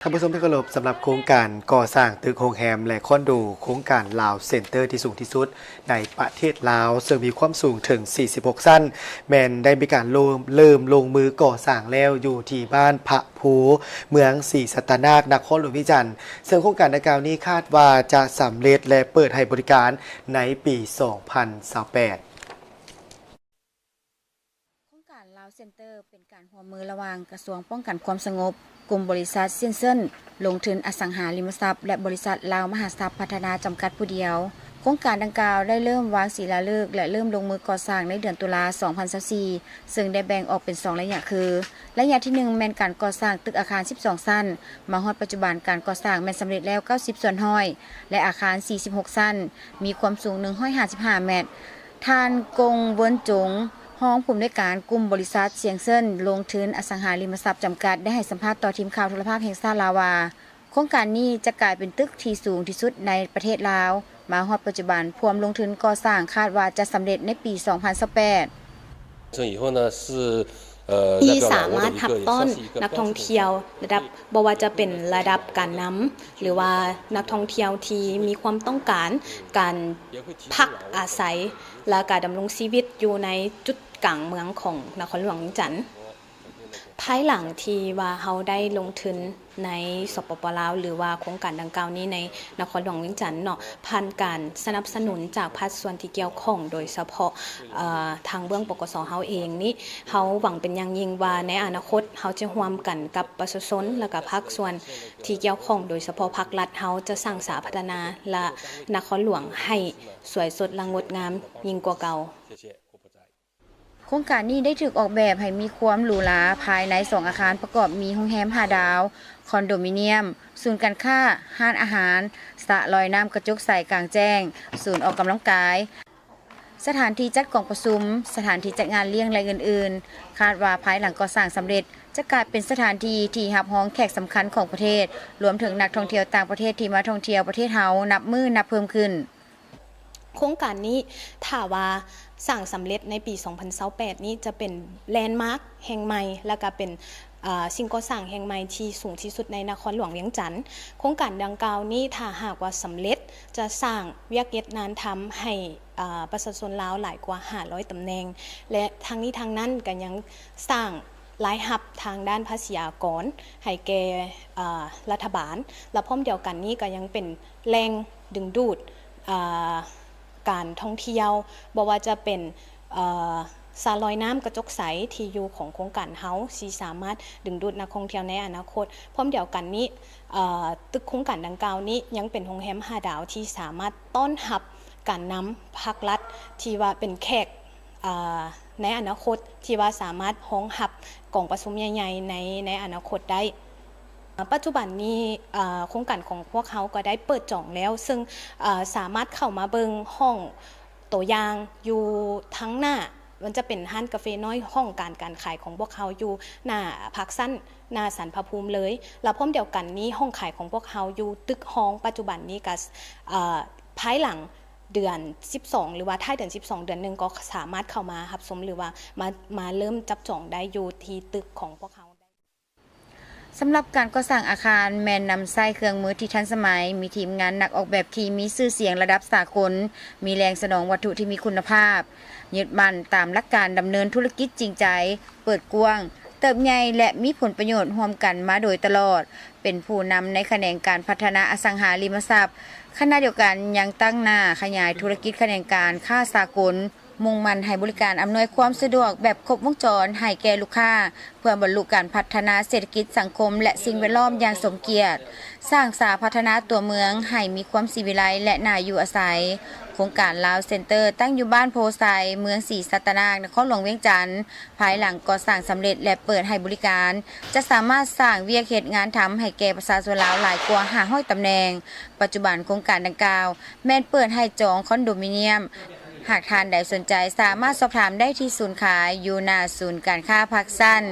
ທ່ານຜູ້ຊົມທີ່ເຄົາລົບ, ສຳລັບໂຄງການກໍ່ສ້າງຕຶກໂຮງແຮມ ແລະ ຄອນໂດ ໂຄງການລາວເຊັນເຕີທີ່ສູງທີ່ສຸດໃນປະເທດລາວ, ເຊິ່ງມີຄວາມສູງເຖິງ ສີ່ສິບຫົກຊັ້ນ, ແມ່ນໄດ້ມີການເລີ່ມ ເລີ່ມລົງມືກໍ່ສ້າງແລ້ວ ຢູ່ທີ່ບ້ານພະພູ ເມືອງສີສັດຕະນາກ ນະຄອນຫຼວງວຽງຈັນ, ເຊິ່ງໂຄງການດັ່ງກ່າວນີ້ຄາດວ່າຈະສຳເລັດ ແລະ ເປີດໃຫ້ບໍລິການໃນປີສອງພັນຊາວແປດ. ໂຄງການລາວເຊັນເຕີເປັນການຮ່ວມມືລະຫວ່າງກະຊວງປ້ອງກັນຄວາມສະຫງົບ, ກຸ່ມບໍລິສັດຊຽນເຊິນລົງທຶນອະສັງຫາລິມະຊັບ ແລະ ບໍລິສັດລາວມະຫາຊັບພັດທະນາຈຳກັດຜູ້ດຽວ. ໂຄງການດັ່ງກ່າວໄດ້ເລີ່ມວາງສີລາເລີກ ແລະ ເລີ່ມລົງມືກໍ່ສ້າງໃນເດືອນຕຸລາ ສອງພັນຊາວສີ່ ເຊິ່ງໄດ້ແບ່ງອອກເປັນສອງໄລຍະຄື, ໄລຍະທີໜຶ່ງແມ່ນການກໍ່ສ້າງຕຶກອາຄານສິບສອງຊັ້ນ, ມາຮອດປັດຈຸບັນການກໍ່ສ້າງແມ່ນສຳເລັດແລ້ວເກົ້າສິບສ່ວນຮ້ອຍ ແລະ ອາຄານສີ່ສິບຫົກຊັ້ນ, ມີຄວາມສູງໜຶ່ງຮ້ອຍຫ້າສິບຫ້າແມັດ. ທ່ານ ກົງ ເວິນຈົງ ຮອງຜູ້ອຳນວຍການກຸ່ມບໍລິສັດຊຽນເຊິນລົງທຶນອະສັງຫາລິມະຊັບຈຳກັດ ໄດ້ໃຫ້ສຳພາດຕໍ່ທີມຂ່າວໂທລະພາບແຫ່ງຊາດລາວວ່າ, ໂຄງການນີ້ຈະກາຍເປັນຕຶກທີ່ສູງທີ່ສຸດໃນປະເທດລາວ. ມາຮອດປັດຈຸບັນ, ພວມລົງທຶນກໍ່ສ້າງຄາດວ່າຈະສຳເລັດໃນປີສອງພັນຊາວແປດ. ທີ່ສາມາດຮັບຕ້ອນນັກທ່ອງທ່ຽວລະດັບ ບໍ່ວ່າຈະເປັນລະດັບການນຳ ຫຼືວ່ານັກທ່ອງທ່ຽວທີ່ມີຄວາມຕ້ອງການການພັກອາໄສ ແລະ ການດຳລົງຊີວິດຢູ່ໃນຈຸດກາງເມືອງຂອງນະຄອນຫຼວງວຽງຈັນ. ພາຍຫຼັງທີ່ວ່າເຮົາໄດ້ລົງທຶນໃນ ສປປ ລາວ ຫຼືວ່າໂຄງການດັ່ງກ່າວນີ້ໃນນະຄອນຫຼວງວຽງຈັນເນາະ, ຜ່ານການສະໜັບສະໜູນຈາກພາກສ່ວນທີ່ກ່ຽວຂ້ອງ ໂດຍສະເພາະ ເອີ ທາງເບື້ອງ ປກສ ເຮົາເອງນີ້, ເຮົາຫວັງເປັນຢ່າງຍິ່ງວ່າໃນອະນາຄົດເຮົາຈະຮ່ວມກັນກັບປະຊາຊົນ ແລະ ກະພາກສ່ວນທີ່ກ່ຽວຂ້ອງ ໂດຍສະເພາະພາກລັດ, ເຮົາຈະສ້າງສາພັດທະນາ ແລະ ນະຄອນຫຼວງໃຫ້ສວຍສົດ ແລະ ງົດງາມຍິ່ງກວ່າເກົ່າ. ໂຄງການນີ້ໄດ້ຖືກອອກແບບໃຫ້ມີຄວາມຫຼູຫຼາພາຍໃນສອງອາຄານປະກອບມີໂຮງແຮມຫ້າດາວ, ຄອນໂດມິນຽມ, ສູນການຄ້າ, ຮ້ານອາຫານ, ສະລອຍນ້ຳກະຈົກໃສກາງແຈ້ງ, ສູນອອກກຳລັງກາຍ, ສະຖານທີ່ຈັດກອງປະຊຸມ, ສະຖານທີ່ຈັດງານລ້ຽງ ແລະ ອື່ນໆ. ຄາດວ່າພາຍຫຼັງກໍ່ສ້າງສຳເລັດ, ຈະກາຍເປັນສະຖານທີ່ທີ່ຮັບຮອງແຂກສຳຄັນຂອງປະເທດ, ລວມເຖິງນັກທ່ອງທ່ຽວຕ່າງປະເທດທີ່ມາທ່ອງທ່ຽວປະເທດເຮົານັບມື້ນັບເພີ່ມຂຶ້ນ. ໂຄງການນີ້ຖ້າວ່າສ້າງສຳເລັດໃນປີສອງພັນຊາວແປດນີ້ ຈະເປັນແລນມາກແຫ່ງໃໝ່ ແລ້ວກະເປັນ ເອີ ສິ່ງກໍ່ສ້າງແຫ່ງໃໝ່ທີ່ສູງທີ່ສຸດໃນນະຄອນຫຼວງວຽງຈັນ. ໂຄງການດັ່ງກ່າວນີ້ ຖ້າຫາກວ່າສຳເລັດ ຈະສ້າງວຽກເຮັດງານທຳໃຫ້ ເອີ ປະຊາຊົນລາວຫຼາຍກວ່າຫ້າຮ້ອຍຕຳແໜ່ງ ແລະ ທັງນີ້ທັງນັ້ນກະຍັງສ້າງລາຍຮັບທາງດ້ານພາສີອາກອນໃຫ້ແກ່ ເອີ ລັດຖະບານ ແລະ ພ້ອມດຽວກັນນີ້ກະຍັງເປັນ ແຫຼ່ງດຶງດູດ ເອີ ການທ່ອງທ່ຽວ, ບໍ່ວ່າຈະເປັນ ເອີ ສະລອຍນ້ຳກະຈົກໃສທີ່ຢູ່ຂອງໂຄງການເຮົາ ທີ່ສາມາດດຶງດູດນັກທ່ອງທ່ຽວໃນອະນາຄົດ. ພ້ອມດຽວກັນນີ້ ເອີ ຕຶກໂຄງການດັ່ງກ່າວນີ້ຍັງເປັນໂຮງແຮມຫ້າດາວທີ່ສາມາດຕ້ອນຮັບການນຳພາກລັດທີ່ວ່າເປັນແຂກ ເອີ ໃນອະນາຄົດ ທີ່ວ່າສາມາດຮອງຮັບກອງປະຊຸມໃຫຍ່ໆ ໃນ ໃນອະນາຄົດໄດ້. ປັດຈຸບັນນີ້ ເອີ ໂຄງການຂອງພວກເຮົາກໍໄດ້ເປີດຈອງແລ້ວ, ເຊິ່ງ ເອີ ສາມາດເຂົ້າມາເບິ່ງຫ້ອງຕົວຢ່າງຢູ່ທາງໜ້າ, ມັນຈະເປັນຮ້ານກາເຟນ້ອຍ ຫ້ອງການການຂາຍຂອງພວກເຮົາຢູ່ໜ້າພາກຊັ້ນ ໜ້າສັນພະພູມເລີຍ. ແລະ ພ້ອມດຽວກັນນີ້ ຫ້ອງຂາຍຂອງພວກເຮົາຢູ່ຕຶກຮອງ ປັດຈຸບັນນີ້ກໍ ເອີ ພາຍຫຼັງເດືອນສິບສອງ ຫຼືວ່າທ້າຍເດືອນສິບສອງ ເດືອນໜຶ່ງ ກໍສາມາດເຂົ້າມາຮັບຊົມ ຫຼືວ່າມາ ມາເລີ່ມຈັບຈອງໄດ້ຢູ່ທີ່ຕຶກຂອງພວກເຮົາ. ສຳລັບການກໍ່ສ້າງອາຄານແມ່ນນຳໃຊ້ເຄື່ອງມືທີ່ທັນສະໄໝ, ມີທີມງານນັກອອກແບບທີ່ມີຊື່ສຽງລະດັບສາກົນ, ມີແຫຼ່ງສະໜອງວັດຖຸທີ່ມີຄຸນນະພາບ, ຍຶດໝັ້ນຕາມຫຼັກການດຳເນີນທຸລະກິດຈິງໃຈ, ເປີດກວ້າງ, ເຕີບໃຫຍ່ ແລະ ມີຜົນປະໂຫຍດຮ່ວມກັນມາໂດຍຕະຫຼອດ, ເປັນຜູ້ນຳໃນຂະແໜງການພັດທະນາອະສັງຫາລິມະຊັບ, ຂະນະດຽວກັນຍັງຕັ້ງໜ້າຂະຫຍາຍທຸລະກິດຂະແໜງການຄ້າສາກົນ, ມຸ່ງໝັ້ນໃຫ້ບໍລິການອຳນວຍຄວາມສະດວກແບບຄົບວົງຈອນໃຫ້ແກ່ລູກຄ້າ ເພື່ອບັນລຸການພັດທະນາເສດຖະກິດ, ສັງຄົມ ແລະ ສິ່ງແວດລ້ອມຢ່າງສົມກຽດ, ສ້າງສາພັດທະນາຕົວເມືອງໃຫ້ມີຄວາມສີວິໄລ ແລະ ໜ້າຢູ່ອາໄສ. ໂຄງການລາວເຊັນເຕີ ຕັ້ງຢູ່ບ້ານໂພໄຊ, ເມືອງສີສັດຕະນາກ, ນະຄອນຫຼວງວຽງຈັນ, ພາຍຫຼັງກໍ່ສ້າງສຳເລັດ ແລະ ເປີດໃຫ້ບໍລິການ, ຈະສາມາດສ້າງວຽກເຮັດງານທຳໃຫ້ແກ່ປະຊາຊົນລາວຫຼາຍກວ່າຫ້າຮ້ອຍຕຳແໜ່ງ. ປັດຈຸບັນໂຄງການດັ່ງກ່າວ ແມ່ນເປີດໃຫ້ຈອງຄອນໂດມິນຽມ. ຫາກທ່ານໃດສົນໃຈ ສາມາດສອບຖາມໄດ້ທີ່ສູນຂາຍຢູ່ໜ້າສູນການຄ້າພາກຊັນ.